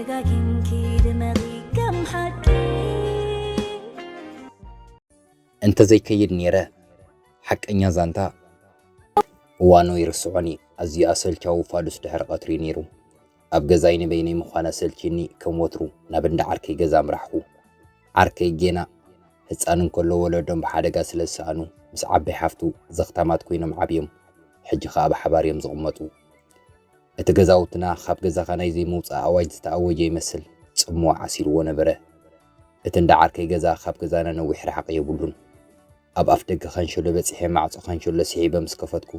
ደጋጊምኪ ድመቒ ከም ሓቂ። እንተዘይከይድ ነይረ፣ ሓቀኛ ዛንታ እዋኑ ይርስዖን እዩ። ኣዝዩ ኣሰልቻዊ ፋዱስ ድሕሪ ቀትሪ ነይሩ። ኣብ ገዛይ ንበይነይ ምዃን ኣሰልችኒ፣ ከም ወትሩ ናብ እንዳ ዓርከይ ገዛ ኣምራሕኹ። ዓርከይ ጌና ህጻን እንከሎ ወለዶም ብሓደጋ ስለ ዝሰኣኑ፣ ምስ ዓባይ ሓፍቱ ዘኽታማት ኮይኖም ዓብዮም። ሕጂ ኸኣ ብሓባር እዮም ዝቕመጡ። እቲ ገዛውትና ካብ ገዛኻ ናይ ዘይምውጻእ ኣዋጅ ዝተኣወጀ ይመስል፣ ጽምዋ ዓሲልዎ ነበረ። እቲ እንዳ ዓርከይ ገዛ ካብ ገዛና ነዊሕ ርሓቕ የብሉን። ኣብ ኣፍ ደገ ካንሸሎ በጺሐ ማዕጾ ካንሸሎ ስሒበ ምስ ከፈትኩ፣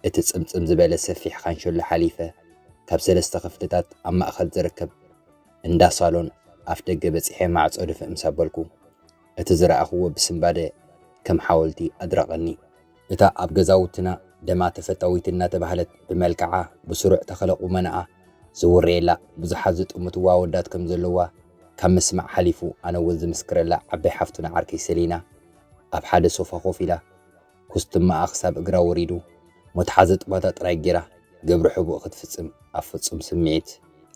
እቲ ጽምጽም ዝበለ ሰፊሕ ካንሸሎ ሓሊፈ፣ ካብ ሰለስተ ክፍልታት ኣብ ማእከል ዝርከብ እንዳ ሳሎን ኣፍ ደገ በጺሐ ማዕጾ ድፍእ ምስ ኣበልኩ፣ እቲ ዝረኣኽዎ ብስንባደ ከም ሓወልቲ ኣድረቐኒ። እታ ኣብ ገዛውትና ደማ ተፈታዊት እናተባህለት ብመልክዓ ብስሩዕ ተኸለ ቁመናኣ ዝውረየላ ብዙሓት ዝጥምትዋ ኣወዳት ከም ዘለዋ ካብ ምስማዕ ሓሊፉ ኣነ እውን ዝምስክረላ ዓባይ ሓፍቱ ንዓርከይ ሰሊና ኣብ ሓደ ሶፋ ኮፍ ኢላ ኩስትማኣ ክሳብ እግራ ወሪዱ መትሓዚ ጡባታ ጥራይ ጌራ ግብሪ ሕቡእ ክትፍጽም ኣብ ፍጹም ስምዒት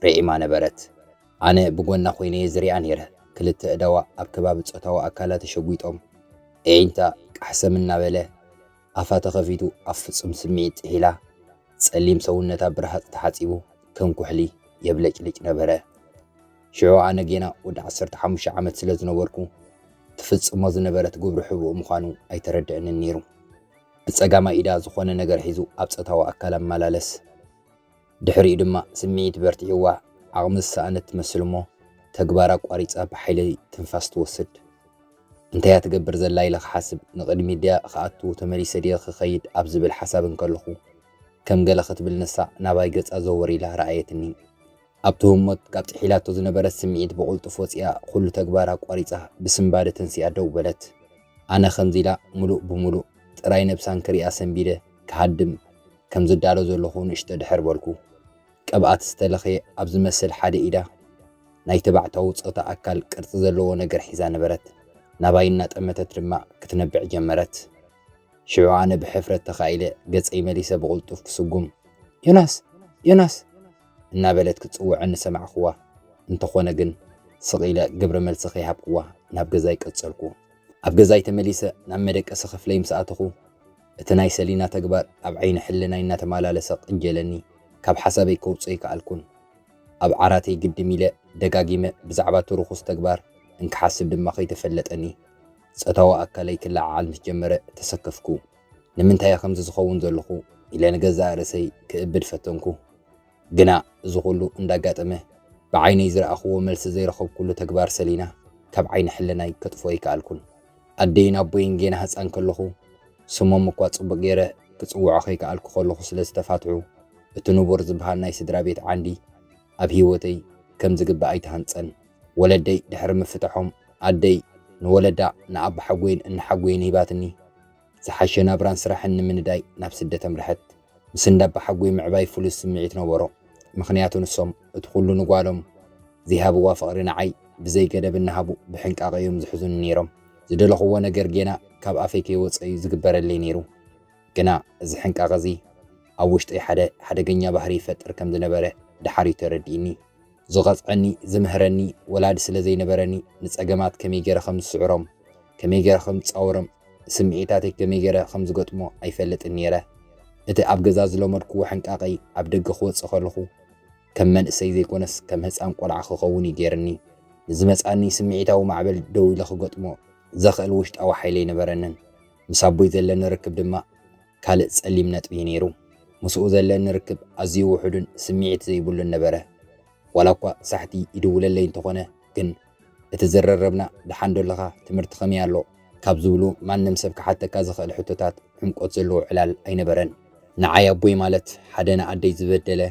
ርዒማ ነበረት። ኣነ ብጎና ኮይነ እየ ዝሪኣ ነይረ። ክልተ እዳዋ ኣብ ከባቢ ጾታዊ ኣካላ ተሸጒጦም፣ ኣዒንታ ቃሕሰም እናበለ ኣፋ ተኸፊቱ ኣብ ፍጹም ስምዒት ጥሒላ፣ ጸሊም ሰውነታ ብረሃጽ ተሓጺቡ ከም ኩሕሊ የብለጭልጭ ነበረ። ሽዑ ኣነ ጌና ወዲ ዓሰርተ ሓሙሽተ ዓመት ስለ ዝነበርኩ፣ ትፍጽሞ ዝነበረት ግብሪ ሕቡእ ምዃኑ ኣይተረድአንን ነይሩ። ብጸጋማይ ኢዳ ዝኾነ ነገር ሒዙ ኣብ ጾታዊ ኣካላ ኣመላለስ። ድሕሪኡ ድማ ስምዒት በርቲዕዋ ዓቕሚ ዝሰኣነት ትመስል እሞ ተግባር ኣቋሪጻ ብሓይሊ ትንፋስ ትወስድ። እንታይ እያ ትገብር ዘላ ኢለ ክሓስብ ንቕድሚት ድያ ክኣቱ ተመሊሰ ድየ ክኸይድ ኣብ ዝብል ሓሳብ እንከለኹ ከም ገለ ክትብል ንሳ ናባይ ገጻ ዘወር ኢላ ረኣየትኒ። ኣብቲ ህሞት ካብ ጥሒላቶ ዝነበረት ስምዒት ብቕልጡፍ ወጺኣ ኩሉ ተግባራ ኣቋሪጻ ብስንባደ ተንሲኣ ደው በለት። ኣነ ከምዚ ኢላ ምሉእ ብምሉእ ጥራይ ነብሳን ክሪኣ ሰንቢደ ክሃድም ከም ዝዳሎ ዘለኹ ንእሽቶ ድሕር በልኩ። ቅብኣት ዝተለኸየ ኣብ ዝመስል ሓደ ኢዳ ናይ ተባዕታዊ ጾታ ኣካል ቅርጺ ዘለዎ ነገር ሒዛ ነበረት። ናባይ እናጠመተት ድማ ክትነብዕ ጀመረት። ሽዑ ኣነ ብሕፍረት ተኻኢለ ገጸይ መሊሰ ብቕልጡፍ ክስጉም ዮናስ! ዮናስ! እናበለት ክትጽውዐኒ ሰማዕክዋ። እንተኾነ ግን ስቕ ኢለ ግብረ መልሲ ከይሃብክዋ ናብ ገዛይ ቀጸልኩ። ኣብ ገዛይ ተመሊሰ ናብ መደቀሲ ክፍለይ ምስ ኣተኹ፣ እቲ ናይ ሰሊና ተግባር ኣብ ዓይኒ ሕልናይ እናተመላለሰ ቅጀለኒ፣ ካብ ሓሳበይ ከውጽኦ ኣይከኣልኩን። ኣብ ዓራተይ ግድም ኢለ ደጋጊመ ብዛዕባ እቲ ርኹስ ተግባር እንክሓስብ ድማ ከይተፈለጠኒ፣ ጾታዊ ኣካለይ ክለዓዓል ምስ ጀመረ ተሰከፍኩ። ንምንታይ እየ ከምዚ ዝኸውን ዘለኹ ኢለ ንገዛእ ርእሰይ ክእብድ ፈተንኩ። ግና እዚ ኹሉ እንዳጋጠመ ብዓይነይ ዝረኣኽዎ መልሲ ዘይረኸብኩሉ ተግባር ሰሊና ካብ ዓይኒ ሕልናይ ከጥፍኦ ኣይከኣልኩን። ኣደይን ኣቦይን ጌና ህጻን ከለኹ ስሞም እኳ ጽቡቕ ገይረ ክጽውዖ ከይከኣልኩ ከለኹ ስለ ዝተፋትሑ፣ እቲ ንቡር ዝበሃል ናይ ስድራ ቤት ዓንዲ ኣብ ህይወተይ ከም ዝግባእ ኣይተሃንጸን። ወለደይ ድሕሪ ምፍታሖም ኣደይ ንወለዳ ንኣባሓጎይን እናሓጎይን ሂባትኒ ዝሓሸ ናብራን ስራሕን ንምንዳይ ናብ ስደት ኣምርሐት። ምስ እንዳባሓጎይ ምዕባይ ፍሉይ ስምዒት ነበሮ። ምኽንያቱ ንሶም እቲ ኩሉ ንጓሎም ዘይሃብዋ ፍቕሪ ንዓይ ብዘይ ገደብ እናሃቡ ብሕንቃቐ እዮም ዝሕዙኒ ነይሮም። ዝደለኽዎ ነገር ጌና ካብ ኣፈይ ከይወጸ እዩ ዝግበረለይ ነይሩ። ግና እዚ ሕንቃቐ እዚ ኣብ ውሽጠይ ሓደ ሓደገኛ ባህሪ ይፈጥር ከም ዝነበረ ድሓር እዩ ተረዲእኒ። ዝቐጽዐኒ፣ ዝምህረኒ ወላዲ ስለ ዘይነበረኒ፣ ንጸገማት ከመይ ገይረ ከም ዝስዕሮም፣ ከመይ ገይረ ከም ዝጻወሮም፣ ስምዒታተይ ከመይ ገይረ ከም ዝገጥሞ ኣይፈልጥን ነይረ። እቲ ኣብ ገዛ ዝለመድክዎ ሕንቃቐይ ኣብ ደገ ክወጽእ ከለኹ፣ ከም መንእሰይ ዘይኮነስ ከም ህጻን ቆልዓ ክኸውን እዩ ገይርኒ። ንዝመጽኣኒ ስምዒታዊ ማዕበል ደው ኢለ ክገጥሞ ዘኽእል ውሽጣዊ ሓይሊ ኣይነበረንን። ምስ ኣቦይ ዘለኒ ርክብ ድማ ካልእ ጸሊም ነጥቢ እዩ ነይሩ። ምስኡ ዘለኒ ርክብ ኣዝዩ ውሑድን ስምዒት ዘይብሉን ነበረ። ዋላ እኳ ሳሕቲ ይድውለለይ እንተኾነ፣ ግን እቲ ዝረረብና "ደሓን ዶ ኣለኻ? ትምህርቲ ከመይ ኣሎ?" ካብ ዝብሉ ማንም ሰብ ክሓተካ ዝኽእል ሕቶታት ዕምቆት ዘለዎ ዕላል ኣይነበረን። ንዓይ ኣቦይ ማለት ሓደ ንኣደይ ዝበደለ፣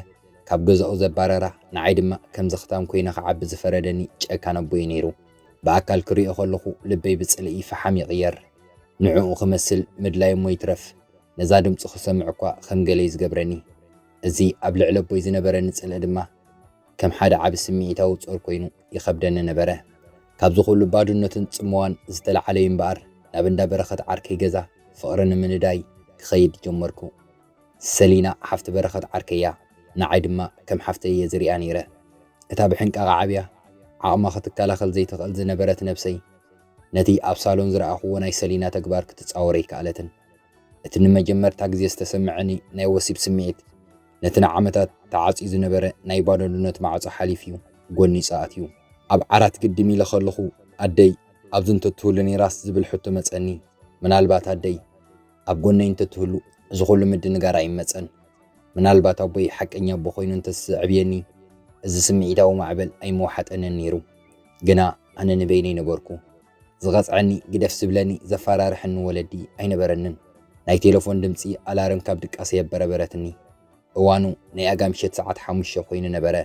ካብ ገዛኡ ዘባረራ፣ ንዓይ ድማ ከም ዘኽታም ኮይነ ክዓቢ ዝፈረደኒ ጨካን ኣቦይ ነይሩ። ብኣካል ክሪኦ ከለኹ ልበይ ብጽልኢ ፈሓም ይቕየር። ንዕኡ ክመስል ምድላይ እሞ ይትረፍ፣ ነዛ ድምጹ ክሰምዕ እኳ ከም ገለ እዩ ዝገብረኒ። እዚ ኣብ ልዕሊ ኣቦይ ዝነበረኒ ጽልኢ ድማ ከም ሓደ ዓቢ ስምዒታዊ ጾር ኮይኑ ይኸብደኒ ነበረ። ካብዚ ኩሉ ባዶነትን ጽምዋን ዝተለዓለ እዩ እምበኣር፣ ናብ እንዳ በረኸት ዓርከይ ገዛ ፍቕሪ ንምንዳይ ክኸይድ ጀመርኩ። ሰሊና ሓፍቲ በረኸት ዓርከይ እያ፣ ንዓይ ድማ ከም ሓፍተይ እየ ዝሪኣ ነይረ። እታ ብሕንቃቕ ዓብያ ዓቕማ ክትከላኸል ዘይትኽእል ዝነበረት ነብሰይ፣ ነቲ ኣብ ሳሎን ዝረኣኽዎ ናይ ሰሊና ተግባር ክትጻወር ኣይከኣለትን። እቲ ንመጀመርታ ግዜ ዝተሰምዐኒ ናይ ወሲብ ስምዒት፣ ነቲ ንዓመታት ተዓጽዩ ዝነበረ ናይ ባዶነት ማዕጾ ሓሊፉ እዩ፣ ጎኒጹ ኣትዩ። ኣብ ዓራት ግድም ኢለ ከለኹ፣ ኣደይ ኣብዚ እንተትህሉ ነይራስ ዝብል ሕቶ መጸኒ። ምናልባት ኣደይ ኣብ ጎነይ እንተትህሉ፣ እዚ ኩሉ ምድንጋር ኣይመጸን። ምናልባት ኣቦይ ሓቀኛ ኣቦ ኮይኑ እንተዝስዕብየኒ፣ እዚ ስምዒታዊ ማዕበል ኣይምወሓጠንን ነይሩ። ግና ኣነ ንበይነይ ነበርኩ። ዝቐጽዐኒ፣ ግደፍ ዝብለኒ፣ ዘፈራርሐኒ ወለዲ ኣይነበረንን። ናይ ቴሌፎን ድምጺ ኣላርም ካብ ድቃሰ የበረበረትኒ። እዋኑ ናይ ኣጋ ምሸት ሰዓት ሓሙሽተ ኮይኑ ነበረ።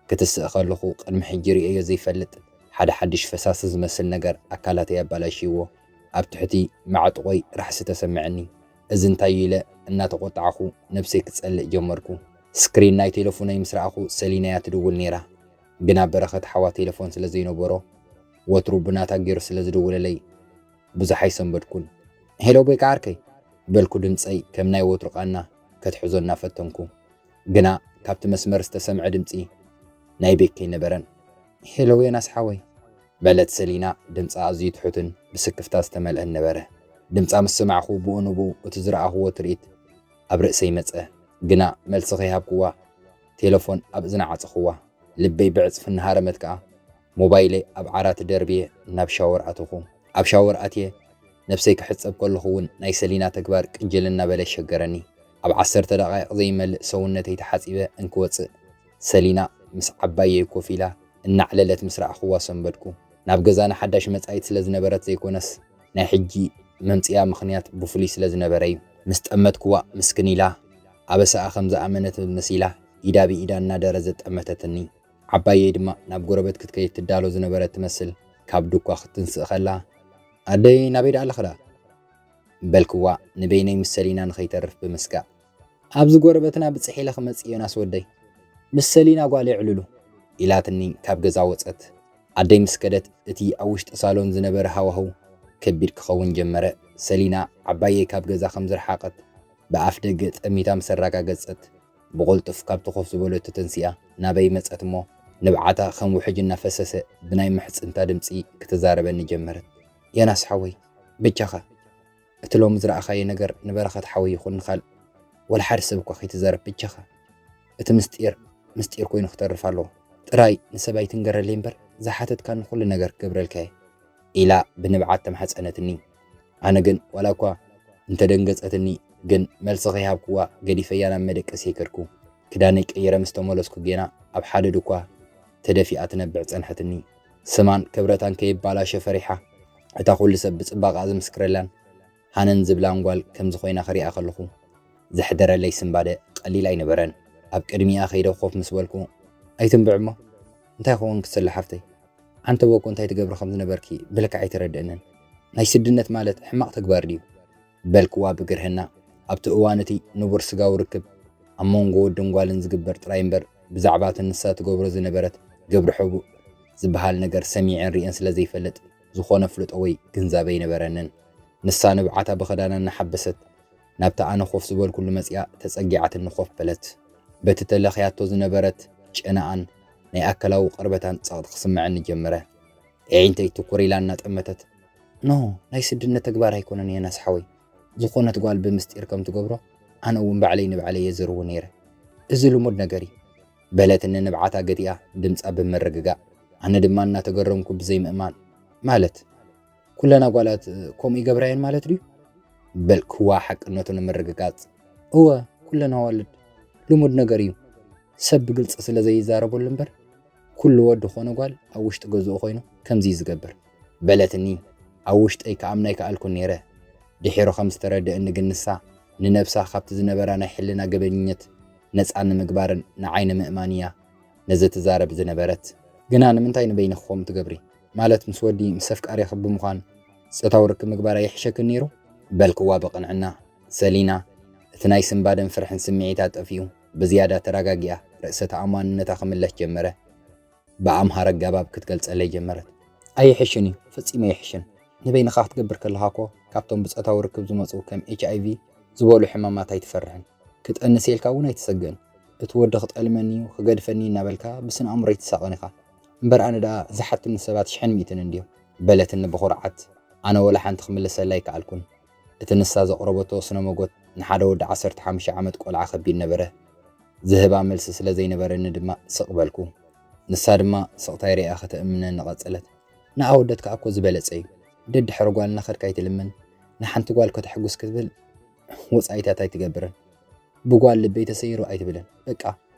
ክትስእ ከለኹ፣ ቅድሚ ሕጂ ርእየዮ ዘይፈልጥ ሓደ ሓድሽ ፈሳሲ ዝመስል ነገር ኣካላተይ ኣባላሽይዎ። ኣብ ትሕቲ ማዕጥቖይ ራሕሲ ተሰምዐኒ። እዚ እንታይ ኢለ እናተቖጣዕኹ ነብሰይ ክጸልእ ጀመርኩ። ስክሪን ናይ ቴሌፎነይ ምስ ረኣኹ፣ ሰሊና እያ ትድውል ነይራ። ግና በረኸት ሓዋ ቴሌፎን ስለ ዘይነበሮ፣ ወትሩ ብናታ ገይሩ ስለ ዝድውለለይ ብዙሕ ኣይሰንበድኩን። "ሄሎ ቦይካ ዓርከይ?" በልኩ፣ ድምጸይ ከም ናይ ወትሩ ቃና ከትሕዞ እናፈተንኩ። ግና ካብቲ መስመር ዝተሰምዐ ድምጺ ናይ ቤኪ ኣይነበረን። "ሄሎ ዮናስ ሓወይ?" በለት ሰሊና፣ ድምጻ ኣዝዩ ትሑትን ብስክፍታ ዝተመልአን ነበረ። ድምጻ ምስ ሰማዕኩ፣ ብኡ ንብኡ እቲ ዝረኣኽዎ ትርኢት ኣብ ርእሰይ መጸ። ግና መልሲ ከይሃብክዋ፣ ቴሌፎን ኣብ እዝና ዓጸኽዋ። ልበይ ብዕጽፊ እናሃረመት ከኣ፣ ሞባይለይ ኣብ ዓራት ደርብየ ናብ ሻወር ኣተኹ። ኣብ ሻወር ኣትየ ነብሰይ ክሕጸብ ከለኹ እውን ናይ ሰሊና ተግባር ቅጅል እናበለ ሸገረኒ። ኣብ ዓሰርተ ደቓይቕ ዘይመልእ ሰውነተይ ተሓጺበ እንክወጽእ፣ ሰሊና ምስ ዓባየይ ኮፍ ኢላ እናዕለለት ምስ ረኣኽዋ ሰንበድኩ። ናብ ገዛና ሓዳሽ መጻኢት ስለ ዝነበረት ዘይኮነስ፣ ናይ ሕጂ መምጽኢያ ምኽንያት ብፍሉይ ስለ ዝነበረ እዩ። ምስ ጠመትክዋ ምስክን ኢላ፣ ኣበሳኣ ከም ዝኣመነት መሲላ፣ ኢዳ ብኢዳ እናደረዘት ጠመተትኒ። ዓባየይ ድማ ናብ ጎረበት ክትከይድ ትዳሎ ዝነበረት ትመስል፣ ካብ ዱኳ ክትንስእ ከላ፣ "ኣደይ ናበይ ደኣ ኣለኺ ደኣ?" በልክዋ፣ ንበይነይ ምስ ሰሊና ንኸይተርፍ ብምስጋእ። "ኣብዚ ጎረበትና ብጽሕ ኢለ ክመጽእ ዮናስ ወደይ፣ ምስ ሰሊና ጓል የዕልሉ" ኢላትኒ ካብ ገዛ ወጸት። ኣደይ ምስ ከደት፣ እቲ ኣብ ውሽጢ ሳሎን ዝነበረ ሃዋህው ከቢድ ክኸውን ጀመረ። ሰሊና ዓባየይ ካብ ገዛ ከም ዝረሓቐት ብኣፍ ደገ ጠሚታ ምስ ኣረጋገጸት፣ ብቕልጡፍ ካብቲ ኮፍ ዝበለቶ ተንሲኣ ናበይ መጸት እሞ፣ ንብዓታ ከም ውሕጅ እናፈሰሰ ብናይ ምሕጽንታ ድምጺ ክትዛረበኒ ጀመረት። "ዮናስ ሓወይ፣ በጃኻ፣ እቲ ሎሚ ዝረኣኻዮ ነገር ንበረኸት ሓወይ ይኹን ንኻልእ ወላ ሓደ ሰብ እኳ ከይትዛረብ፣ በጃኻ። እቲ ምስጢር ምስጢር ኮይኑ ክተርፍ ኣለዎ። ጥራይ ንሰብ ኣይትንገረለይ እምበር፣ ዝሓተትካኒ ኩሉ ነገር ክገብረልካ እየ" ኢላ ብንብዓት ተማሕጸነትኒ። ኣነ ግን ዋላ እኳ እንተደንገጸትኒ፣ ግን መልሲ ከይሃብክዋ ገዲፈያ ናብ መደቀስየይ ከድኩ። ክዳነይ ቀይረ ምስ ተመለስኩ፣ ጌና ኣብ ሓደ ድኳ ተደፊኣ ትነብዕ ጸንሐትኒ። ስማን ክብረታን ከይባላሸ ፈሪሓ፣ እታ ኩሉ ሰብ ብጽባቐኣ ዝምስክረላን ሃነን ዝብላን ጓል ከምዚ ኮይና ክሪኣ ከለኹ፣ ዘሕደረለይ ስንባደ ቀሊል ኣይነበረን። ኣብ ቅድሚኣ ከይደ ኮፍ ምስ በልኩ፣ "ኣይትንብዕ እሞ፣ እንታይ ክኸውን ክትስለ ሓፍተይ? ዓንተቦ እኮ እንታይ ትገብሪ ከም ዝነበርኪ ብልክዕ ኣይተረድእንን። ናይ ስድነት ማለት ሕማቕ ተግባር ድዩ?" በልክዋ ብግርህና። ኣብቲ እዋን እቲ ንቡር ስጋዊ ርክብ ኣብ መንጎ ወድን ጓልን ዝግበር ጥራይ እምበር፣ ብዛዕባ እቲ ንሳ ትገብሮ ዝነበረት ግብሪ ሕቡእ ዝበሃል ነገር ሰሚዐን ርእየን ስለ ዘይፈልጥ፣ ዝኾነ ኣፍልጦ ወይ ግንዛበ ኣይነበረንን። ንሳ ንብዓታ ብኽዳና እናሓበሰት፣ ናብቲ ኣነ ኮፍ ዝበልኩሉ መጺኣ ተጸጊዓትኒ ኮፍ በለት። በቲ ተለኽያቶ ዝነበረት ጨናኣን ናይ ኣካላዊ ቅርበታን ጸቕጢ ክስምዐኒ ጀመረ። ኣዒንተይ ትኩር ኢላ እናጠመተት፣ "ኖ፣ ናይ ስድነት ተግባር ኣይኮነን ዮናስ ሓወይ። ዝኾነት ጓል ብምስጢር ከም ትገብሮ ኣነ እውን ባዕለይ ንባዕለይ እየ ዝርዊ ነይረ። እዚ ልሙድ ነገር እዩ" በለትኒ ንብዓታ ገቲኣ ድምጻ ብምርግጋእ። ኣነ ድማ እናተገረምኩ ብዘይምእማን፣ "ማለት? ኩለን ኣጓላት ከምኡ ይገብራ እየን ማለት ድዩ?" በልክዋ ሓቅነቱ ንምርግጋጽ። "እወ፣ ኩለን ኣዋልድ። ልሙድ ነገር እዩ። ሰብ ብግልጺ ስለ ዘይዛረበሉ እምበር፣ ኩሉ ወዲ ኾነ ጓል ኣብ ውሽጢ ገዝኡ ኮይኑ ከምዚ እዩ ዝገብር" በለትኒ። ኣብ ውሽጠይ ክኣምና ኣይከኣልኩን ነይረ። ድሒሩ ከም ዝተረድእኒ ግን፣ ንሳ ንነብሳ ካብቲ ዝነበራ ናይ ሕልና ገበንነት ነጻ ንምግባርን ንዓይ ንምእማን እያ ነዚ ትዛረብ ዝነበረት። "ግና ንምንታይ ንበይንኺ ከምኡ ትገብሪ? ማለት ምስ ወዲ፣ ምስ ኣፍቃሪኺ ብምዃን ጾታዊ ርክብ ምግባር ኣይሕሸክን ነይሩ?" በልክዋ ብቕንዕና። ሰሊና እቲ ናይ ስንባደን ፍርሕን ስምዒታ ጠፊኡ፣ ብዝያዳ ተረጋጊኣ፣ ርእሰ ተኣማንነታ ክምለስ ጀመረ። ብኣምሃር ኣገባብ ክትገልጸለይ ጀመረት። "ኣይሕሽን እዩ፣ ፈጺሙ ኣይሕሽን። ንበይንኻ ክትገብር ከለኻ እኮ ካብቶም ብጾታዊ ርክብ ዝመጹ ከም ኤች ኣይ ቪ ዝበሉ ሕማማት ኣይትፈርሕን። ክጠንስ ኢልካ እውን ኣይትሰግእን። እቲ ወዲ ክጠልመኒ እዩ፣ ክገድፈኒ እናበልካ ብስነ ኣእምሮይ ትሳቐን ኢኻ። እምበር ኣነ ደኣ ዝሓቱኒ ሰባት ሽሕን ሚእትን እንድዮም፣ በለትኒ ብኹርዓት። ኣነ ወላ ሓንቲ ክምልሰላ ኣይከኣልኩን። እቲ ንሳ ዘቕረበቶ ስነ መጎት ንሓደ ወዲ ዓሰርተ ሓሙሽተ ዓመት ቆልዓ ከቢድ ነበረ። ዝህባ መልሲ ስለ ዘይነበረኒ ድማ ስቕ በልኩ። ንሳ ድማ ስቕታይ ርእያ ከተእምነኒ ቀጸለት። ንኣወደት ከኣ እኮ ዝበለጸ እዩ። ደድሕሪ ጓል እናኸድካ ኣይትልምን። ንሓንቲ ጓል ከተሕጉስ ክትብል ወጻኢታት ኣይትገብርን። ብጓል ልበይ ተሰይሩ ኣይትብልን። በቃ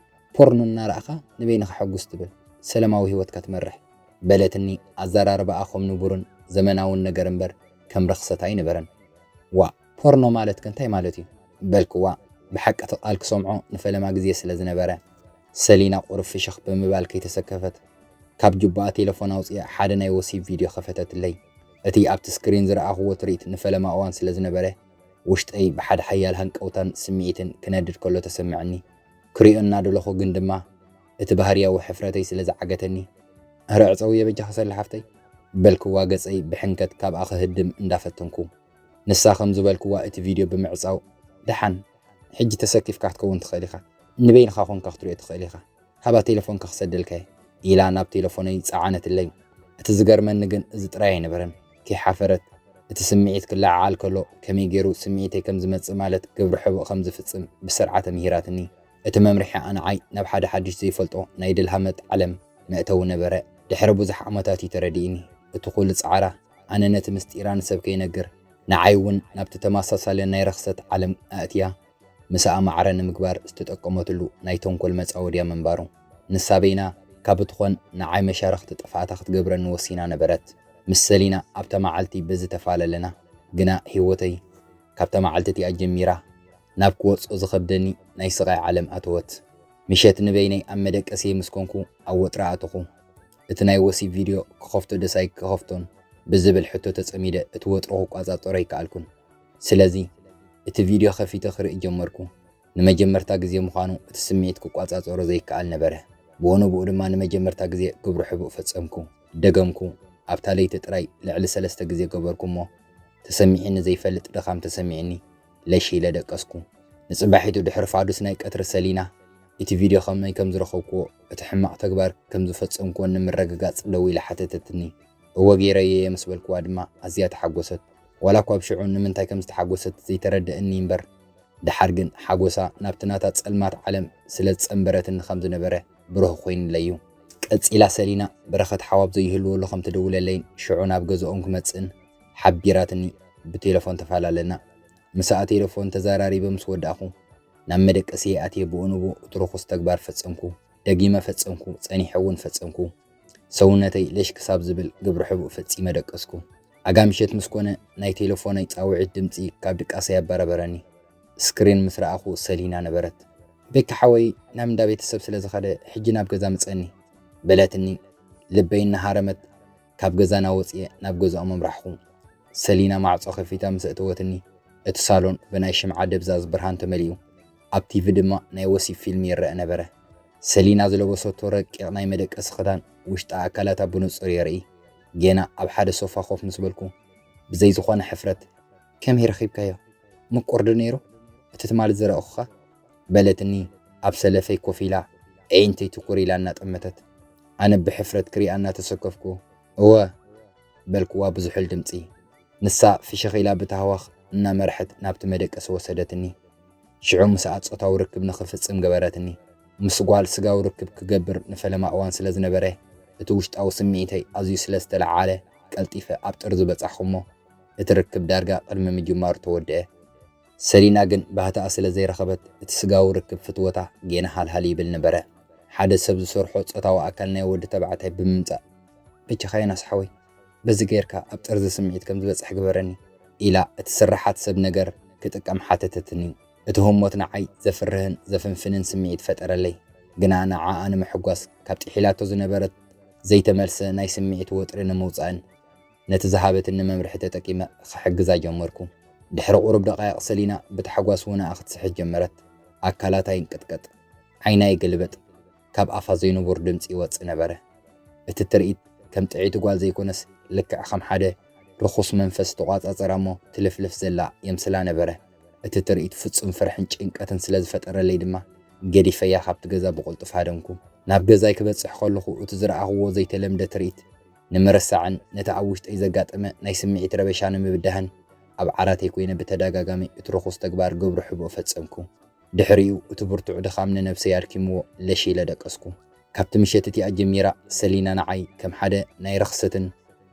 ፖርኖ እናረኣኻ ንበይንኻ ሕጉስ ትብል፣ ሰላማዊ ህይወትካ ትመርሕ፣ በለትኒ። ኣዘራርባኣ ከም ንቡርን ዘመናውን ነገር እምበር ከም ረኽሰት ኣይነበረን። ዋእ፣ ፖርኖ ማለትከ እንታይ ማለት እዩ? በልክዋ። ብሓቂ እቲ ቃል ክሰምዖ ንፈለማ ግዜ ስለ ዝነበረ። ሰሊና ቁሩብ ፍሽኽ ብምባል ከይተሰከፈት፣ ካብ ጁባኣ ቴለፎን ኣውጺኣ ሓደ ናይ ወሲብ ቪድዮ ከፈተትለይ። እቲ ኣብቲ ስክሪን ዝረኣኽዎ ትርኢት ንፈለማ እዋን ስለ ዝነበረ፣ ውሽጠይ ብሓደ ሓያል ሃንቀውታን ስምዒትን ክነድድ ከሎ ተሰምዐኒ። ክሪኦ እናደለኹ ግን ድማ፣ እቲ ባህርያዊ ሕፍረተይ ስለ ዝዓገተኒ፣ "ኣረ ዕጸውየ በጃኺ ሰሊ ሓፍተይ?" በልክዋ፣ ገጸይ ብሕንከት ካብኣ ክህድም እንዳፈተንኩ። ንሳ ከም ዝበልክዋ እቲ ቪድዮ ብምዕጻው፣ "ደሓን፣ ሕጂ ተሰኪፍካ ክትከውን ትኽእል ኢኻ። ንበይንኻ ኮንካ ክትሪኦ ትኽእል ኢኻ። ሃባ ቴለፎንካ ክሰደልካ እየ" ኢላ ናብ ቴለፎነይ ጸዓነትለይ። እቲ ዝገርመኒ ግን እዚ ጥራይ ኣይነበረን። ከይሓፈረት፣ እቲ ስምዒት ክለዓዓል ከሎ ከመይ ገይሩ ስምዒተይ ከም ዝመጽእ፣ ማለት ግብሪ ሕቡእ ከም ዝፍጽም ብስርዓት ኣምሂራትኒ። እቲ መምርሒኣ ንዓይ ናብ ሓደ ሓድሽ ዘይፈልጦ ናይ ድልሃመት ዓለም መእተዊ ነበረ። ድሕሪ ብዙሕ ዓመታት እዩ ተረዲእኒ። እቲ ኩሉ ጻዕራ፣ ኣነ ነቲ ምስጢራ ንሰብ ከይነግር፣ ንዓይ እውን ናብቲ ተመሳሳሊ ናይ ረኽሰት ዓለም ኣእትያ፣ ምስኣ ማዕረ ንምግባር ዝተጠቀመትሉ ናይ ተንኮል መጻወድያ ምንባሩ። ንሳ በይና ካብ እትኾን ንዓይ መሻርኽቲ ጥፍኣታ ክትገብረኒ ወሲና ነበረት። ምስ ሰሊና ኣብታ መዓልቲ በዚ ተፈላለና። ግና ህይወተይ ካብታ መዓልቲ እቲኣ ጀሚራ ናብ ክወጽኦ ዝኸብደኒ ናይ ስቓይ ዓለም ኣተወት። ምሸት ንበይነይ ኣብ መደቀስየይ ምስ ኮንኩ ኣብ ወጥሪ ኣተኹ። እቲ ናይ ወሲብ ቪድዮ ክኸፍቶ ደስ ኣይክኸፍቶን ብዝብል ሕቶ ተጸሚደ እቲ ወጥሪ ክቋጻጸሮ ኣይከኣልኩን። ስለዚ እቲ ቪድዮ ከፊተ ክርኢ ጀመርኩ። ንመጀመርታ ግዜ ምዃኑ እቲ ስምዒት ክቋጻጸሮ ዘይከኣል ነበረ። ብኡ ንብኡ ድማ ንመጀመርታ ግዜ ግብረ ሕቡእ ፈጸምኩ። ደገምኩ። ኣብታ ለይቲ ጥራይ ልዕሊ ሰለስተ ግዜ ገበርኩ እሞ ተሰሚዒኒ ዘይፈልጥ ድኻም ተሰሚዕኒ። ለሽ ኢለ ደቀስኩ። ንጽባሒቱ ድሕሪ ፋዱስ ናይ ቀትሪ ሰሊና እቲ ቪድዮ ከመይ ከም ዝረኸብክዎ፣ እቲ ሕማቕ ተግባር ከም ዝፈጸምክዎን ንምርግጋጽ ደዊላ ሓተተትኒ። እወ ገይረዮ እየ ምስ በልክዋ ድማ ኣዝያ ተሓጎሰት። ዋላ እኳ ኣብ ሽዑ ንምንታይ ከም ዝተሓጎሰት ዘይተረደእኒ እምበር፣ ደሓር ግን ሓጎሳ ናብቲ ናታ ጸልማት ዓለም ስለ ዝጸንበረትኒ ከም ዝነበረ ብሩህ ኮይኑለይ እዩ። ቀጺላ ሰሊና፣ በረኸት ሓው ኣብ ዘይህልወሉ ከም ትድውለለይን ሽዑ ናብ ገዝኦም ክመጽእን ሓቢራትኒ። ብቴለፎን ተፈላለና። ምስኣ ቴለፎን ተዘራሪበ ምስ ወዳእኹ፣ ናብ መደቀስየ ኣትየ ብኡ ንብኡ እቲ ርኹስ ተግባር ፈጸምኩ። ደጊመ ፈጸምኩ፣ ጸኒሐ እውን ፈጸምኩ። ሰውነተይ ለሽ ክሳብ ዝብል ግብረ ሕቡእ ፈጺመ ደቀስኩ። ኣጋ ምሸት ምስ ኮነ፣ ናይ ቴለፎነይ ጻውዒት ድምጺ ካብ ድቃሰይ ኣበረበረኒ። ስክሪን ምስ ረኣኹ ሰሊና ነበረት። "ቤካ ሓወይ ናብ እንዳ ቤተሰብ ስለ ዝኸደ፣ ሕጂ ናብ ገዛ ምጸኒ" በለትኒ። ልበይ እናሃረመት ካብ ገዛና ወጺኤ ናብ ገዝኦም ኣምራሕኹ። ሰሊና ማዕጾ ከፊታ ምስ ኣእተወትኒ፣ እቲ ሳሎን ብናይ ሽምዓ ደብዛዝ ብርሃን ተመሊኡ፣ ኣብ ቲቪ ድማ ናይ ወሲብ ፊልም ይረአ ነበረ። ሰሊና ዝለበሰቶ ረቂቕ ናይ መደቀሲ ክዳን ውሽጢ ኣካላታ ብንጹር የርኢ። ጌና ኣብ ሓደ ሶፋ ኮፍ ምስ በልኩ፣ ብዘይ ዝኾነ ሕፍረት፣ "ከመይ ረኺብካዮ? ምቁር ዶ ነይሩ እቲ ትማሊ ዝረኣኹኻ?" በለትኒ፣ ኣብ ሰለፈይ ኮፍ ኢላ፣ ኣዒንተይ ትኩር ኢላ እናጠመተት። ኣነ ብሕፍረት ክሪኣ እናተሰከፍኩ፣ "እወ" በልክዋ ብዝሑል ድምጺ። ንሳ ፍሽኽ ኢላ ብታህዋኽ እናመርሐት ናብቲ መደቀሲ ወሰደትኒ። ሽዑ ምስኣ ጾታዊ ርክብ ንኽፍጽም ገበረትኒ። ምስ ጓል ስጋዊ ርክብ ክገብር ንፈለማ እዋን ስለ ዝነበረ፣ እቲ ውሽጣዊ ስምዒተይ ኣዝዩ ስለ ዝተለዓዓለ፣ ቀልጢፈ ኣብ ጥርዚ በጻሕኩ እሞ፣ እቲ ርክብ ዳርጋ ቅድሚ ምጅማሩ ተወድአ። ሰሊና ግን ባህታኣ ስለ ዘይረኸበት፣ እቲ ስጋዊ ርክብ ፍትወታ ጌና ሃልሃል ይብል ነበረ። ሓደ ሰብ ዝሰርሖ ጾታዊ ኣካል ናይ ወዲ ተባዕታይ ብምምጻእ፣ "በጃኻ ዮናስ ሓወይ፣ በዚ ጌርካ ኣብ ጠርዚ ስምዒት ከም ዝበጽሕ ግበረኒ" ኢላ እቲ ስርሓት ሰብ ነገር ክጥቀም ሓተተትኒ። እቲ ህሞት ንዓይ ዘፍርህን ዘፍንፍንን ስምዒት ፈጠረለይ። ግና ንዓኣ ንምሕጓስ፣ ካብ ጥሒላቶ ዝነበረት ዘይተመልሰ ናይ ስምዒት ወጥሪ ንምውጻእን ነቲ ዝሃበትኒ መምርሒ ተጠቂመ ክሕግዛ ጀመርኩ። ድሕሪ ቁሩብ ደቓይቕ ሰሊና ብታሕጓስ ውነኣ ክትስሕት ጀመረት። ኣካላታ ይንቅጥቀጥ፣ ዓይና ይግልበጥ፣ ካብ ኣፋ ዘይንቡር ድምጺ ይወጽእ ነበረ። እቲ ትርኢት ከም ጥዕይቲ ጓል ዘይኮነስ፣ ልክዕ ከም ሓደ ርኹስ መንፈስ ተቋጻጸራ እሞ ትልፍልፍ ዘላ የምስላ ነበረ። እቲ ትርኢት ፍጹም ፍርሕን ጭንቀትን ስለ ዝፈጠረለይ ድማ፣ ገዲፈያ ካብቲ ገዛ ብቕልጡፍ ሃደምኩ። ናብ ገዛይ ክበጽሕ ከለኹ፣ እቲ ዝረኣኽዎ ዘይተለምደ ትርኢት ንምርሳዕን ነቲ ኣብ ውሽጠይ ዘጋጠመ ናይ ስምዒት ረበሻ ንምብዳህን፣ ኣብ ዓራተይ ኮይነ ብተደጋጋሚ እቲ ርኹስ ተግባር ግብረ ሕቡእ ፈጸምኩ። ድሕሪኡ፣ እቲ ብርቱዕ ድኻም ንነብሰይ ኣድኪምዎ ለሽ ኢለ ደቀስኩ። ካብቲ ምሸት እቲኣ ጀሚራ፣ ሰሊና ንዓይ ከም ሓደ ናይ ርኽሰትን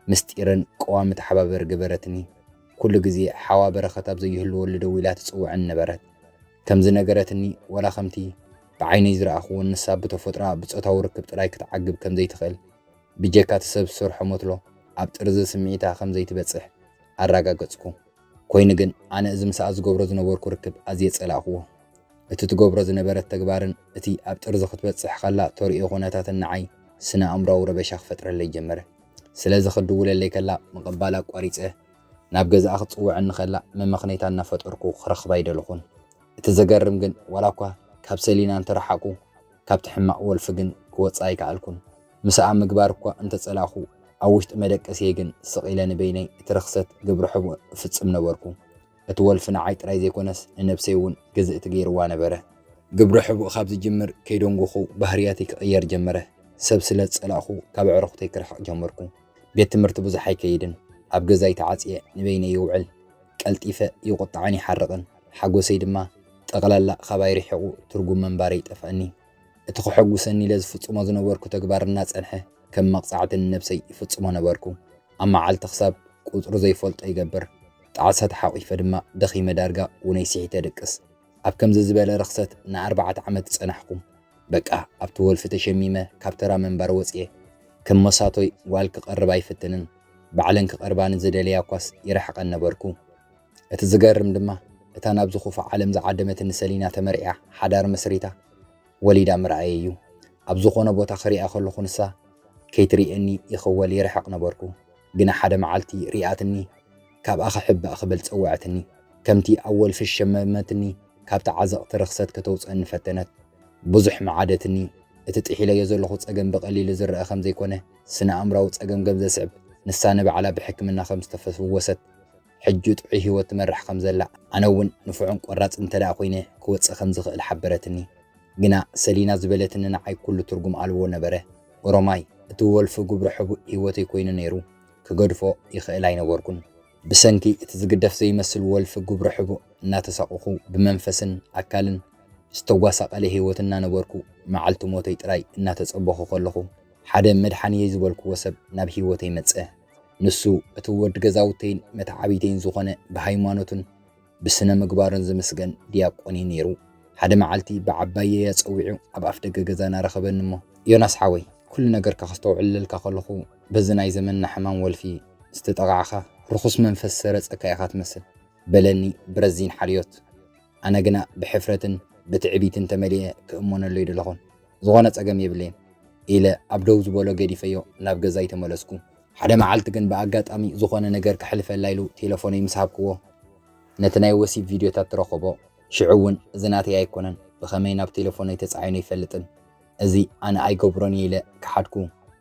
ምስጢርን ቀዋሚ ተሓባበሪ ገበረትኒ። ኩሉ ግዜ ሓዋ በረኸት ኣብ ዘይህልወሉ ደዊላ ትጽውዐኒ ነበረት። ከም ዝነገረትኒ፣ ዋላ ከምቲ ብዓይነይ ዝረኣኽዎን፣ ንሳ ብተፈጥሮኣ ብጾታዊ ርክብ ጥራይ ክትዓግብ ከም ዘይትኽእል፣ ብጀካ እቲ ሰብ ዝሰርሖ መትሎ ኣብ ጥርዚ ስምዒታ ከም ዘይትበጽሕ ኣረጋገጽኩ። ኮይኑ ግን፣ ኣነ እዚ ምስኣ ዝገብሮ ዝነበርኩ ርክብ ኣዝየ ጸላእክዎ። እቲ ትገብሮ ዝነበረት ተግባርን እቲ ኣብ ጥርዚ ክትበጽሕ ከላ ተርእዮ ኩነታትን ንዓይ ስነ-ኣእምሮኣዊ ረበሻ ክፈጥረለይ ጀመረ። ስለዚ ክድውለለይ ከላ ምቕባል ኣቋሪጸ፣ ናብ ገዛኣ ክትጽውዐኒ ከላ መመኽነይታ እናፈጠርኩ ክረኽባ ኣይደለኹን። እቲ ዘገርም ግን፣ ዋላ እኳ ካብ ሰሊና እንተረሓቑ፣ ካብቲ ሕማቕ ወልፊ ግን ክወጽእ ኣይከኣልኩን። ምስኣ ምግባር እኳ እንተጸላእኹ፣ ኣብ ውሽጢ መደቀሲየ ግን ስቕ ኢለ ንበይነይ እቲ ርኽሰት ግብረ ሕቡእ እፍጽም ነበርኩ። እቲ ወልፊ ንዓይ ጥራይ ዘይኮነስ ንነብሰይ እውን ግዝእቲ ገይርዋ ነበረ። ግብረ ሕቡእ ካብ ዝጅምር ከይደንጎኹ ባህርያተይ ክቕየር ጀመረ። ሰብ ስለ ዝጸላእኹ ካብ ኣዕሩኽተይ ክርሕቕ ጀመርኩ። ቤት ትምህርቲ ብዙሕ ኣይከይድን። ኣብ ገዛይ ተዓጽየ ንበይነይ ይውዕል። ቀልጢፈ ይቑጣዕን ይሓርቕን። ሓጎሰይ ድማ ጠቕላላ ካባይ ርሒቑ ትርጉም ምንባረይ ይጠፍኣኒ። እቲ ከሐጉሰኒ ኢለ ዝፍጽሞ ዝነበርኩ ተግባር እናጸንሐ ከም መቕጻዕቲ ንነብሰይ ይፍጽሞ ነበርኩ። ኣብ መዓልቲ ክሳብ ቁጽሩ ዘይፈልጦ ይገብር። ጣዕሳ ተሓቒፈ ድማ ደኺመ ዳርጋ ውነይ ስሒተ ድቅስ። ኣብ ከምዚ ዝበለ ርኽሰት ንኣርባዕተ ዓመት ጸናሕኩ። በቃ ኣብቲ ወልፊ ተሸሚመ ካብ ተራ ምንባር ወጽየ። ከም መሳቶይ ጓል ክቐርብ ኣይፍትንን። ባዕለን ክቐርባኒ ዝደለያ እኳስ ይርሕቐን ነበርኩ። እቲ ዝገርም ድማ እታ ናብዚ ክፉእ ዓለም ዝዓደመትኒ ሰሊና ተመርዕያ ሓዳር መስሪታ ወሊዳ ምርኣየይ እዩ። ኣብ ዝኾነ ቦታ ክሪኣ ከለኹ ንሳ ከይትርእየኒ ይኽወል ይርሕቕ ነበርኩ። ግና ሓደ መዓልቲ ሪኣትኒ ካብኣ ክሕባእ ክብል ጸውዐትኒ። ከምቲ ኣብ ወልፊ ዝሸመመትኒ ካብቲ ዓዘቕቲ ርኽሰት ከተውጽኣኒ ፈተነት። ብዙሕ መዓደትኒ። እቲ ጥሒለዮ ዘለኹ ጸገም ብቐሊሉ ዝረኣ ከም ዘይኮነ፣ ስነ-ኣእምሮኣዊ ጸገም ከም ዘስዕብ፣ ንሳ ንባዕላ ብሕክምና ከም ዝተፈወሰት፣ ሕጂ ጥዑይ ህይወት ትመርሕ ከም ዘላ፣ ኣነ እውን ንፉዕን ቆራጽን እንተ ደኣ ኮይነ ክወጽእ ከም ዝኽእል ሓበረትኒ። ግና ሰሊና ዝበለትኒ ንዓይ ኩሉ ትርጉም ኣልቦ ነበረ። ኦሮማይ፣ እቲ ወልፊ ግብረ ሕቡእ ህይወተይ ኮይኑ ነይሩ፣ ክገድፎ ይኽእል ኣይነበርኩን። ብሰንኪ እቲ ዝግደፍ ዘይመስል ወልፊ ግብረ ሕቡእ እናተሳቐኹ፣ ብመንፈስን ኣካልን ዝተጓሳቐለ ህይወት እናነበርኩ፣ መዓልቲ ሞተይ ጥራይ እናተጸበኹ ከለኹ፣ ሓደ መድሓንየይ ዝበልክዎ ሰብ ናብ ህይወተይ መጸ። ንሱ እቲ ወዲ ገዛውተይን መተዓብይተይን ዝኾነ፣ ብሃይማኖቱን ብስነ ምግባሩን ዝምስገን ዲያቆን እዩ ነይሩ። ሓደ መዓልቲ ብዓባየይ ኣጸዊዑ ኣብ ኣፍደገ ገዛና ረኸበኒ እሞ፣ "ዮናስ ሓወይ፣ ኩሉ ነገርካ ከስተውዕለልካ ከለኹ፣ በዚ ናይ ዘመንና ሕማም ወልፊ ዝተጠቓዕኻ፣ ርኹስ መንፈስ ዝሰረጸካ ኢኻ ትመስል" በለኒ ብረዚን ሓልዮት። ኣነ ግና ብሕፍረትን ብትዕቢትን ተመሊኤ ክእመነሉ ኣይደለኹን። "ዝኾነ ጸገም የብለይን" ኢለ ኣብ ደው ዝበሎ ገዲፈዮ ናብ ገዛይ ተመለስኩ። ሓደ መዓልቲ ግን ብኣጋጣሚ ዝኾነ ነገር ከሕልፈላ ኢሉ ቴሌፎነይ ምስ ሃብክዎ፣ ነቲ ናይ ወሲብ ቪድዮታት ትረኸቦ። ሽዑ እውን እዚ ናተይ ኣይኮነን፣ ብኸመይ ናብ ቴሌፎነይ ተጻዒኑ ኣይፈልጥን። እዚ ኣነ ኣይገብሮን እየ ኢለ ከሓድኩ።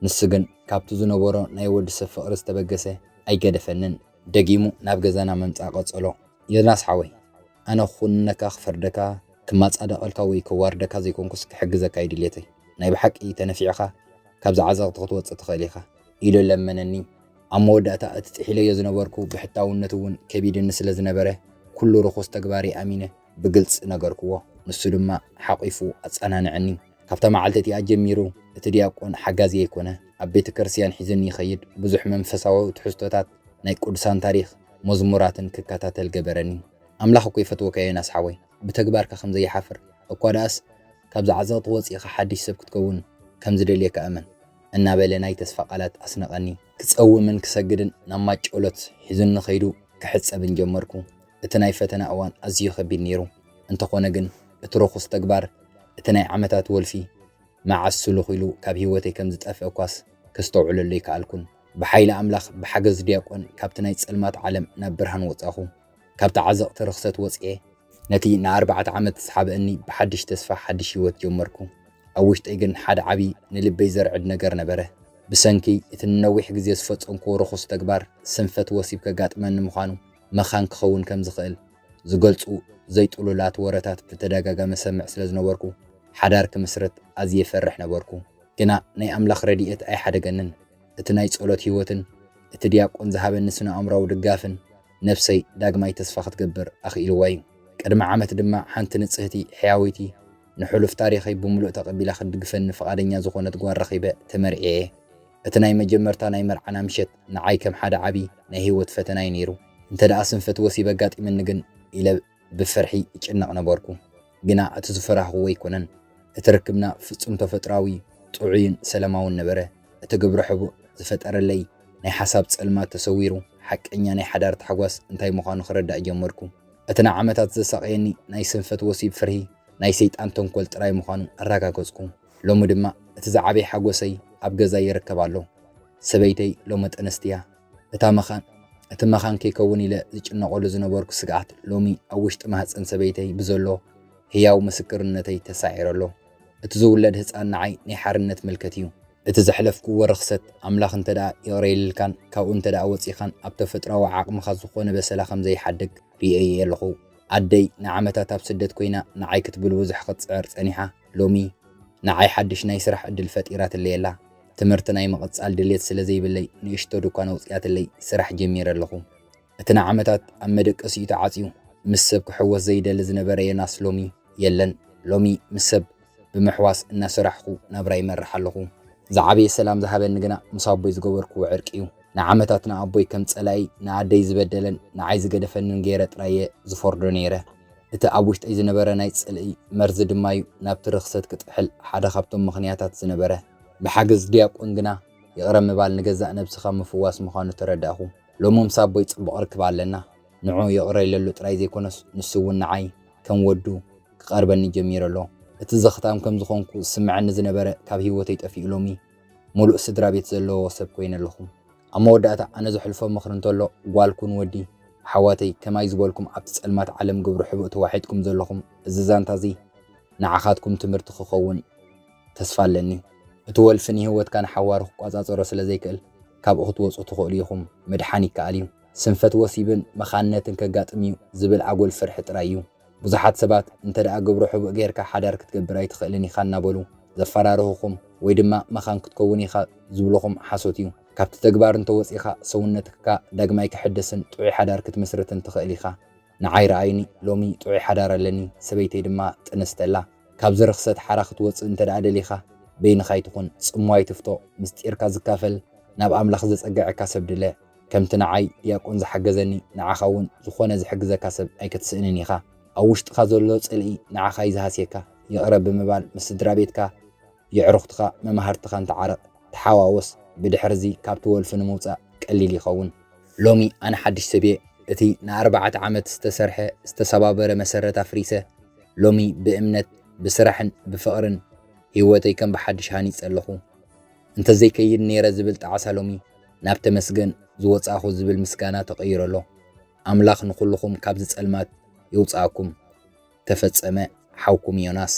ንሱ ግን ካብቲ ዝነበሮ ናይ ወዲ ሰብ ፍቕሪ ዝተበገሰ ኣይገደፈንን። ደጊሙ ናብ ገዛና ምምጻእ ቀጸሎ። "ዮናስ ሓወይ፣ ኣነ ክኹንነካ፣ ክፈርደካ፣ ክመጻደቐልካ ወይ ከዋርደካ ዘይኮንኩስ ክሕግዘካ እዩ ድሌተይ። ናይ ብሓቂ ተነፊዕኻ ካብዚ ዓዘቕቲ ክትወጽእ ትኽእል ኢኻ" ኢሉ ለመነኒ። ኣብ መወዳእታ እቲ ጥሒለዮ ዝነበርኩ ብሕታውነት እውን ከቢድኒ ስለ ዝነበረ፣ ኩሉ ርኹስ ተግባረይ ኣሚነ ብግልጺ ነገርክዎ። ንሱ ድማ ሓቒፉ ኣጸናንዐኒ። ካብታ መዓልቲ እቲኣ ጀሚሩ እቲ ዲያቆን ሓጋዚየይ ኮነ። ኣብ ቤተ ክርስቲያን ሒዙኒ ይኸይድ። ብዙሕ መንፈሳዊ ትሕዝቶታት፣ ናይ ቅዱሳን ታሪኽ፣ መዝሙራትን ክከታተል ገበረኒ። "ኣምላኽ እኮ ይፈትወካ ዮናስ ሓወይ፣ ብተግባርካ ከም ዘይሓፍር፣ እኳ ደኣስ ካብዚ ዓዘቕቲ ወጺእኻ ሓድሽ ሰብ ክትከውን ከም ዝደልየካ እመን" እናበለ ናይ ተስፋ ቃላት ኣስነቐኒ። ክጸውምን ክሰግድን ናብ ማይ ጨሎት ሒዙኒ ኸይዱ ክሕጸብን ጀመርኩ። እቲ ናይ ፈተና እዋን ኣዝዩ ኸቢድ ነይሩ። እንተኾነ ግን እቲ ርኹስ ተግባር፣ እቲ ናይ ዓመታት ወልፊ፣ መዓስ ስሉኽ ኢሉ ካብ ህይወተይ ከም ዝጠፍእ እኳስ ከስተውዕለሉ ኣይከኣልኩን። ብሓይሊ ኣምላኽ፣ ብሓገዝ ዲያቆን ካብቲ ናይ ጸልማት ዓለም ናብ ብርሃን ወጻኹ። ካብቲ ዓዘቕቲ ርኽሰት ወጺኤ፣ ነቲ ንኣርባዕተ ዓመት ዝሰሓበኒ ብሓድሽ ተስፋ ሓድሽ ህይወት ጀመርኩ። ኣብ ውሽጠይ ግን ሓደ ዓቢ ንልበይ ዘርዕድ ነገር ነበረ። ብሰንኪ እቲ ንነዊሕ ግዜ ዝፈጸምክዎ ርኹስ ተግባር፣ ስንፈት ወሲብ ከጋጥመኒ ምዃኑ፣ መኻን ክኸውን ከም ዝኽእል ዝገልጹ ዘይጥሉላት ወረታት ብተደጋጋሚ እሰምዕ ስለ ዝነበርኩ፣ ሓዳር ክምስርት ኣዝየ እፈርሕ ነበርኩ። ግና ናይ ኣምላኽ ረድኤት ኣይሓደገንን። እቲ ናይ ጸሎት ህይወትን እቲ ዲያቆን ዝሃበኒ ስነ-ኣእምሮኣዊ ድጋፍን ነፍሰይ ዳግማይ ተስፋ ክትገብር ኣኽኢልዋ እዩ። ቅድሚ ዓመት ድማ ሓንቲ ንጽህቲ፣ ሕያወይቲ፣ ንሕሉፍ ታሪኸይ ብምሉእ ተቐቢላ ክትድግፈኒ ፍቓደኛ ዝኾነት ጓል ረኺበ ተመርዕየ። እቲ ናይ መጀመርታ ናይ መርዓና ምሸት ንዓይ ከም ሓደ ዓቢ ናይ ህይወት ፈተና እዩ ነይሩ። እንተ ደኣ ስንፈት ወሲብ ኣጋጢምኒ ግን ኢለ ብፍርሒ እጭነቕ ነበርኩ። ግና እቲ ዝፈራህኹዎ ኣይኮነን። እቲ ርክብና ፍጹም ተፈጥሮኣዊ፣ ጥዑይን ሰላማውን ነበረ። እቲ ግብረ ሕቡእ ዝፈጠረለይ ናይ ሓሳብ ጸልማት ተሰዊሩ፣ ሓቀኛ ናይ ሓዳር ታሕጓስ እንታይ ምዃኑ ክርዳእ ጀመርኩ። እቲ ንዓመታት ዘሳቐየኒ ናይ ስንፈት ወሲብ ፍርሂ ናይ ሰይጣን ተንኮል ጥራይ ምዃኑ ኣረጋገጽኩ። ሎሚ ድማ እቲ ዝዓበየ ሓጎሰይ ኣብ ገዛይ ይርከብ ኣሎ። ሰበይተይ ሎሚ ጥንስቲ እያ። እታ መኻን፣ እቲ መኻን ከይከውን ኢለ ዝጭነቐሉ ዝነበርኩ ስግኣት ሎሚ ኣብ ውሽጢ ማህጸን ሰበይተይ ብዘሎ ህያው ምስክርነተይ ተሳዒሩ ኣሎ። እቲ ዝውለድ ህጻን ንዓይ ናይ ሓርነት ምልክት እዩ። እቲ ዘሕለፍክዎ ርኽሰት ኣምላኽ እንተ ደኣ ይቕረ ኢልልካን ካብኡ እንተ ደኣ ወጺኻን ኣብ ተፈጥሮኣዊ ዓቕምኻ ዝኾነ በሰላ ከም ዘይሓድግ ርእየዮ ኣለኹ። ኣደይ ንዓመታት ኣብ ስደት ኮይና ንዓይ ክትብል ብዙሕ ክትጽዕር ጸኒሓ፣ ሎሚ ንዓይ ሓድሽ ናይ ስራሕ ዕድል ፈጢራትለይ ኣላ። ትምህርቲ ናይ ምቕጻል ድሌት ስለ ዘይብለይ ንእሽቶ ድኳን ኣውጺኣትለይ ስራሕ ጀሚረ ኣለኹ። እቲ ንዓመታት ኣብ መደቀሲኡ ተዓጽዩ ምስ ሰብ ክሕወስ ዘይደሊ ዝነበረ ዮናስ ሎሚ የለን። ሎሚ ምስ ሰብ ብምሕዋስ እናሰራሕኩ ናብራ ይመርሕ ኣለኹ። ዝዓበየ ሰላም ዝሃበኒ ግና ምስ ኣቦይ ዝገበርክዎ ዕርቂ እዩ። ንዓመታት ንኣቦይ ከም ጸላኢ፣ ንኣደይ ዝበደለን ንዓይ ዝገደፈንን ገይረ ጥራየ ዝፈርዶ ነይረ። እቲ ኣብ ውሽጠይ ዝነበረ ናይ ጽልኢ መርዚ ድማ እዩ ናብቲ ርኽሰት ክጥሕል ሓደ ካብቶም ምኽንያታት ዝነበረ። ብሓገዝ ዲያቆን ግና ይቕረ ምባል ንገዛእ ነብስኻ ምፍዋስ ምዃኑ ተረዳእኹ። ሎሚ ምስ ኣቦይ ጽቡቕ ርክብ ኣለና። ንዑ ይቕረ ኢለሉ ጥራይ ዘይኮነስ ንሱ እውን ንዓይ ከም ወዱ ክቐርበኒ ጀሚሩ ኣሎ። እቲ ዘኽታም ከም ዝኾንኩ ዝስምዐኒ ዝነበረ ካብ ህይወተይ ጠፊኡ ሎሚ ምሉእ ስድራ ቤት ዘለዎ ሰብ ኮይነ ኣለኹ። ኣብ መወዳእታ ኣነ ዘሕልፎ ምኽሪ እንተሎ ጓል ኩን ወዲ፣ ኣሕዋተይ ከማይ ዝበልኩም ኣብቲ ጸልማት ዓለም ግብሪ ሕቡእ ተዋሒጥኩም ዘለኹም እዚ ዛንታ እዚ ንዓኻትኩም ትምህርቲ ክኸውን ተስፋ ኣለኒ። እቲ ወልፊ ንህይወትካ ንሓዋሩ ክቋጻጸሮ ስለ ዘይክእል ካብኡ ክትወጹ ትኽእሉ ኢኹም። ምድሓን ይከኣል እዩ። ስንፈት ወሲብን መኻንነትን ከጋጥም እዩ ዝብል ኣጎል ፍርሒ ጥራይ እዩ። ብዙሓት ሰባት እንተ ደኣ ግብረ ሕቡእ ጌርካ ሓዳር ክትገብር ኣይትኽእልን ኢኻ እናበሉ ዘፈራርሁኹም ወይ ድማ መኻን ክትከውን ኢኻ ዝብሉኹም ሓሶት እዩ። ካብቲ ተግባር እንተወጺኻ ሰውነትካ ዳግማይ ክሕደስን ጥዑይ ሓዳር ክትምስርትን ትኽእል ኢኻ። ንዓይ ረኣይኒ፣ ሎሚ ጥዑይ ሓዳር ኣለኒ፣ ሰበይተይ ድማ ጥንስቲ ኣላ። ካብዚ ርኽሰት ሓራ ክትወጽእ እንተ ደኣ ደሊኻ በይንኻ ኣይትኹን፣ ጽምዋ ኣይትፍቶ፣ ምስጢርካ ዝካፈል ናብ ኣምላኽ ዘጸግዐካ ሰብ ድለ። ከምቲ ንዓይ ዲያቆን ዝሓገዘኒ ንዓኻ እውን ዝኾነ ዝሕግዘካ ሰብ ኣይክትስእንን ኢኻ። ኣብ ውሽጥኻ ዘሎ ጽልኢ ንዓኻ እዩ ዝሃስየካ። ይቕረ ብምባል ምስ ስድራ ቤትካ፣ የዕሩኽትኻ፣ መማህርትኻን ተዓረቕ፣ ተሓዋወስ። ብድሕርዚ ካብቲ ወልፊ ንምውጻእ ቀሊል ይኸውን። ሎሚ ኣነ ሓድሽ ሰብ እየ። እቲ ንኣርባዕተ ዓመት ዝተሰርሐ ዝተሰባበረ መሰረት ኣፍሪሰ ሎሚ ብእምነት ብስራሕን ብፍቕርን ህይወተይ ከም ብሓድሽ ሃኒጸ ኣለኹ። እንተዘይከይድ ነይረ ዝብል ጣዕሳ ሎሚ ናብ ተመስገን ዝወጻእኹ ዝብል ምስጋና ተቐይሩ ኣሎ። ኣምላኽ ንኹልኹም ካብዚ ጸልማት ይውጻእኩም። ተፈጸመ። ሓውኩም ዮናስ።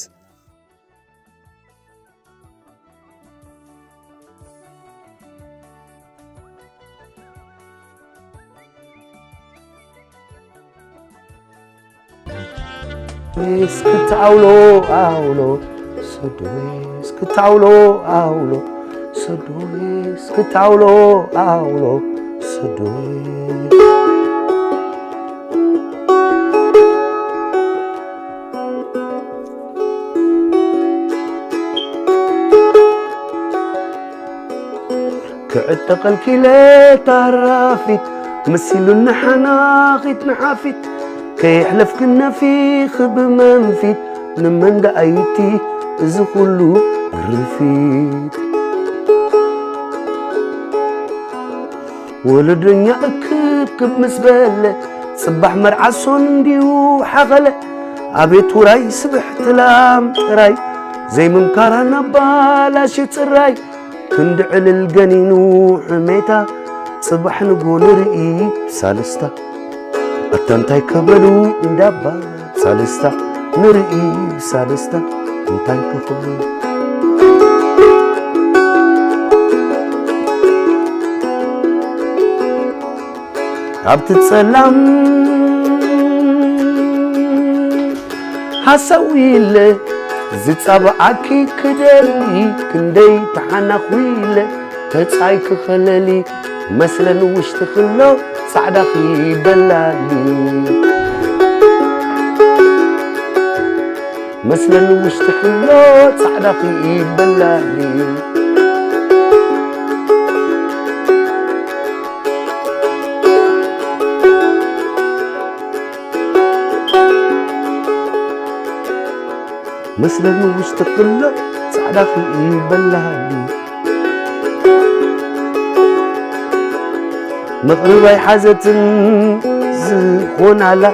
እስክታውሎ ኣውሎ ሰዶሜ እስክታውሎ ኣውሎ ሰዶሜ እስክታውሎ ኣውሎ ሰዶሜ ክዕጠቐልኪ ኢለ ታራፊት መሲሉኒ ሓናኺት ንሓፊት ከየሕለፍክን ነፊኺ ብመንፊት ንመን ደኣይቲ እዚ ኩሉ ግርፊት ወለደኛ እክብክብ ምስ በለ ጽባሕ መርዓ ሶን እንዲዩ ሓኸለ ኣቤት ውራይ ስብሕቲ ላም ጥራይ ዘይምምካራ ናባላሽ ጽራይ ክንዲ ዕልል ገኒኑ ሕሜታ ጽባሕ ንጎ ንርኢ ብሳልስታ ኣታ እንታይ ከበሉ እንዳባ ሳልስታ ንርኢ ብሳልስታ እንታይ ከኽብሉ ኣብቲ ጸላም ሓሳዊ ኢለ ዝጻብዓኪ ክደሊ ክንደይ ተሓናኺለ ተጻይ ክኸለሊ መስለን ውሽጢ ክሎ ጻዕዳኺ በላሊ መስለን ውሽጢ ክሎ ጻዕዳኺ በላሊ መስለኒ ውሽጢ ክሎ ጻዕዳ ክኢበላኒ መቕርብ ኣይሓዘትን ዝኾናላ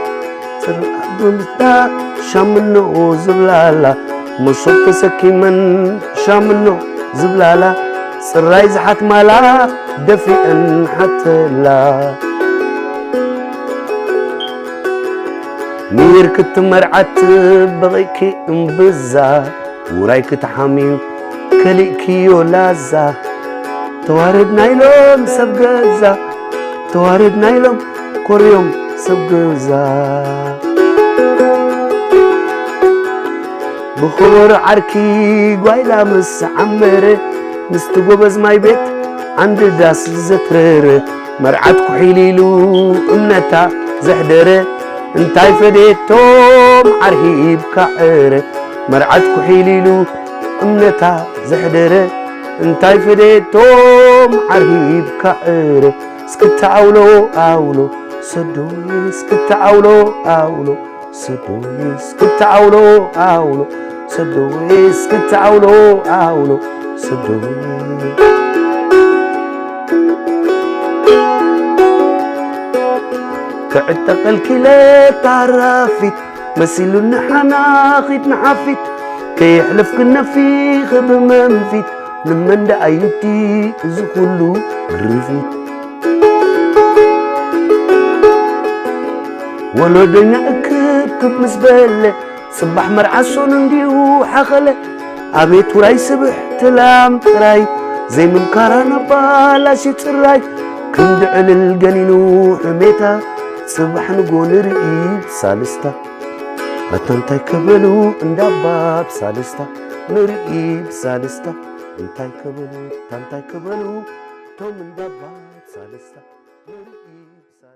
ጽርዓት ብምታ ሻምኖ ዝብላላ መሶብ ተሰኪመን ሻምኖ ዝብላላ ጽራይ ዝሓትማላ ደፊአን ሓተላ ሚር ክትመርዓት በቒኪ እምብዛ ውራይ ክትሓምዩ ከሊእክዮ ላዛ ተዋረድና ኢሎም ሰብ ገዛ ተዋረድና ኢሎም ኮርዮም ሰብ ገዛ ብኸበሮ ዓርኪ ጓይላ ምስ ዓመረ ምስቲ ጎበዝ ማይ ቤት ዓንዲ ዳስ ዘትረረ መርዓት ኩሒል ኢሉ እምነታ ዘሕደረ እንታይ ፈዴቶም ዓርሂብካ ዕረ መርዓት ኩሒል ኢሉ እምነታ ዘሕደረ እንታይ ፈዴቶም ዓርሂብካ ዕረ እስክታ ኣውሎ ኣውሎ ሰዶይ እስክታ ኣውሎ ኣውሎ ሰዶይ እስክታ ኣውሎ ኣውሎ ሰዶይ እስክታ ኣውሎ ኣውሎ ሰዶይ ክዕጠቐልኪለ ታራፊት መሲሉኒ ሓናኺት ንሓፊት ከየሕለፍክን ነፊኺ ብመንፊት ንመን ደኣ ይምቲ እዚ ኩሉ ግርፊት ወለዶኛ እክብክብ ምስ በለ ጽባሕ መርዓ ሶኑ እንዲሁ ሓኸለ ኣቤት ውራይ ስብሕቲ ላም ጥራይ ዘይምምካራ ነባላሽ ጽራይ ክንዲ ዕልል ገኒኑ ሕሜታ ጽባሕ ንጎ ንርኢ ብሳልስታ ኣታ እንታይ ክበሉ እንዳባ ብሳልስታ ንርኢ ብሳልስታ እንታይ ክበሉ ኣታ እንታይ ክበሉ ቶም እንዳባ ብሳልስታ ንርኢ ብሳልስታ